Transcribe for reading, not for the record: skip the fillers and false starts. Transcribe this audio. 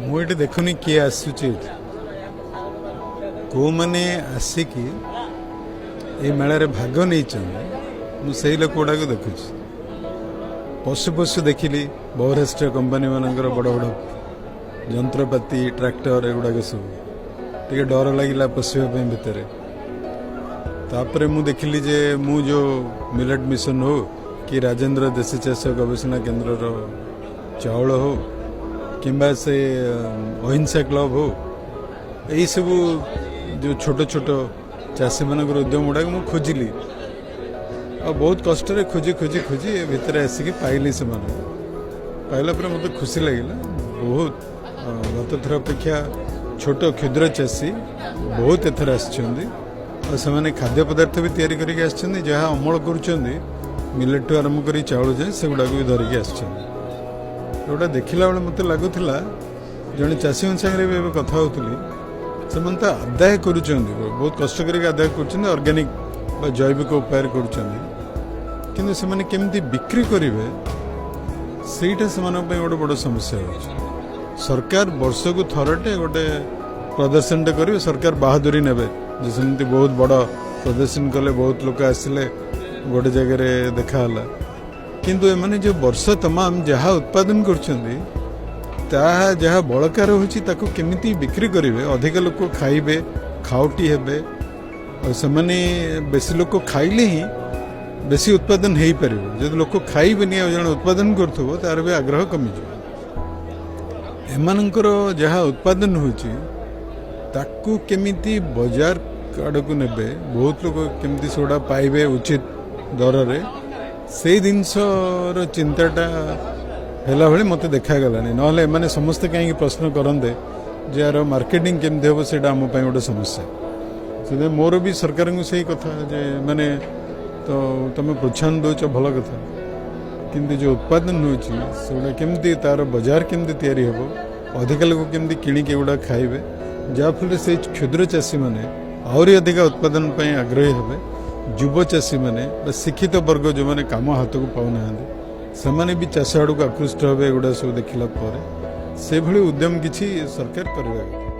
ମୁଁ ଏଠି ଦେଖୁନି କିଏ ଆସୁଛି ଏଠି। କେଉଁମାନେ ଆସିକି ଏଇ ମେଳାରେ ଭାଗ ନେଇଛନ୍ତି, ମୁଁ ସେଇ ଲୋକ ଗୁଡ଼ାକୁ ଦେଖୁଛି। ପଶୁ ପଶୁ ଦେଖିଲି ବହୁରାଷ୍ଟ୍ରୀୟ କମ୍ପାନୀମାନଙ୍କର ବଡ଼ ବଡ଼ ଯନ୍ତ୍ରପାତି, ଟ୍ରାକ୍ଟର, ଏଗୁଡ଼ାକ ସବୁ। ଟିକେ ଡର ଲାଗିଲା ପଶିବା ପାଇଁ ଭିତରେ। ତାପରେ ମୁଁ ଦେଖିଲି ଯେ ମୁଁ ଯେଉଁ ମିଲେଟ୍ ମିଶନ ହଉ କି ରାଜେନ୍ଦ୍ର ଦେଶୀ ଚାଷ ଗବେଷଣା କେନ୍ଦ୍ରର ଚାଉଳ ହଉ କିମ୍ବା ସେ ଅହିଂସା କ୍ଲବ ହଉ, ଏଇସବୁ ଯେଉଁ ଛୋଟ ଛୋଟ ଚାଷୀମାନଙ୍କର ଉଦ୍ୟମ ଗୁଡ଼ାକ ମୁଁ ଖୋଜିଲି ଆଉ ବହୁତ କଷ୍ଟରେ ଖୋଜି ଖୋଜି ଖୋଜି ଏ ଭିତରେ ଆସିକି ପାଇଲି ସେମାନଙ୍କୁ। ପାଇଲା ପରେ ମୋତେ ଖୁସି ଲାଗିଲା ବହୁତ। ଗତ ଥର ଅପେକ୍ଷା ଛୋଟ କ୍ଷୁଦ୍ର ଚାଷୀ ବହୁତ ଏଥର ଆସିଛନ୍ତି ଆଉ ସେମାନେ ଖାଦ୍ୟ ପଦାର୍ଥ ବି ତିଆରି କରିକି ଆସିଛନ୍ତି। ଯାହା ଅମଳ କରୁଛନ୍ତି, ମିଲେଟ୍ଠୁ ଆରମ୍ଭ କରି ଚାଉଳ ଯାଏଁ, ସେଗୁଡ଼ାକୁ ବି ଧରିକି ଆସିଛନ୍ତି। ଏଗୁଡ଼ା ଦେଖିଲା ବେଳେ ମୋତେ ଲାଗୁଥିଲା, ଜଣେ ଚାଷୀଙ୍କ ସାଙ୍ଗରେ ବି ଏବେ କଥା ହେଉଥିଲି, ସେମାନେ ତ ଆଦାୟ କରୁଛନ୍ତି, ବହୁତ କଷ୍ଟ କରିକି ଆଦାୟ କରୁଛନ୍ତି, ଅର୍ଗାନିକ ବା ଜୈବିକ ଉପାୟରେ କରୁଛନ୍ତି, କିନ୍ତୁ ସେମାନେ କେମିତି ବିକ୍ରି କରିବେ, ସେଇଟା ସେମାନଙ୍କ ପାଇଁ ଗୋଟେ ବଡ଼ ସମସ୍ୟା ହେଉଛି। ସରକାର ବର୍ଷକୁ ଥରଟେ ଗୋଟେ ପ୍ରଦର୍ଶନୀଟେ କରିବେ, ସରକାର ବାହାଦୁରୀ ନେବେ ଯେ ସେମିତି ବହୁତ ବଡ଼ ପ୍ରଦର୍ଶନୀ କଲେ, ବହୁତ ଲୋକ ଆସିଲେ, ଗୋଟେ ଜାଗାରେ ଦେଖାହେଲା। କିନ୍ତୁ ଏମାନେ ଯେଉଁ ବର୍ଷ ତମାମ ଯାହା ଉତ୍ପାଦନ କରୁଛନ୍ତି, ତାହା ଯାହା ବଳକା ରହୁଛି, ତାକୁ କେମିତି ବିକ୍ରି କରିବେ, ଅଧିକ ଲୋକ ଖାଇବେ, ଖାଉଟି ହେବେ, ଆଉ ସେମାନେ ବେଶୀ ଲୋକ ଖାଇଲେ ହିଁ ବେଶୀ ଉତ୍ପାଦନ ହେଇପାରିବ। ଯଦି ଲୋକ ଖାଇବେନି ଆଉ ଜଣେ ଉତ୍ପାଦନ କରୁଥିବ, ତାର ବି ଆଗ୍ରହ କମିଯିବ। ଏମାନଙ୍କର ଯାହା ଉତ୍ପାଦନ ହେଉଛି, ତାକୁ କେମିତି ବଜାର ଆଡ଼କୁ ନେବେ, ବହୁତ ଲୋକ କେମିତି ସେଗୁଡ଼ା ପାଇବେ ଉଚିତ ଦରରେ, ସେଇ ଜିନିଷର ଚିନ୍ତାଟା ହେଲା ଭଳି ମୋତେ ଦେଖାଗଲାନି। ନହେଲେ ଏମାନେ ସମସ୍ତେ କାହିଁକି ପ୍ରଶ୍ନ କରନ୍ତେ ଯେ ଏହାର ମାର୍କେଟିଂ କେମିତି ହେବ, ସେଇଟା ଆମ ପାଇଁ ଗୋଟେ ସମସ୍ୟା। ସେଥିପାଇଁ ମୋର ବି ସରକାରଙ୍କୁ ସେଇ କଥା ଯେ ମାନେ ତ ତମେ ପ୍ରୋତ୍ସାହନ ଦେଉଛ, ଭଲ କଥା, କିନ୍ତୁ ଯେଉଁ ଉତ୍ପାଦନ ହେଉଛି, ସେଗୁଡ଼ା କେମିତି, ତାର ବଜାର କେମିତି ତିଆରି ହେବ, ଅଧିକା ଲୋକ କେମିତି କିଣିକି ଏଗୁଡ଼ା ଖାଇବେ, ଯାହାଫଳରେ ସେଇ କ୍ଷୁଦ୍ର ଚାଷୀମାନେ ଆହୁରି ଅଧିକା ଉତ୍ପାଦନ ପାଇଁ ଆଗ୍ରହୀ ହେବେ, ଯୁବ ଚାଷୀମାନେ ବା ଶିକ୍ଷିତ ବର୍ଗ ଯେଉଁମାନେ କାମ ହାତକୁ ପାଉନାହାନ୍ତି, ସେମାନେ ବି ଚାଷ ଆଡ଼କୁ ଆକୃଷ୍ଟ ହେବେ ଏଗୁଡ଼ା ସବୁ ଦେଖିଲା ପରେ, ସେଭଳି ଉଦ୍ୟମ କିଛି ସରକାର କରିବା କଥା।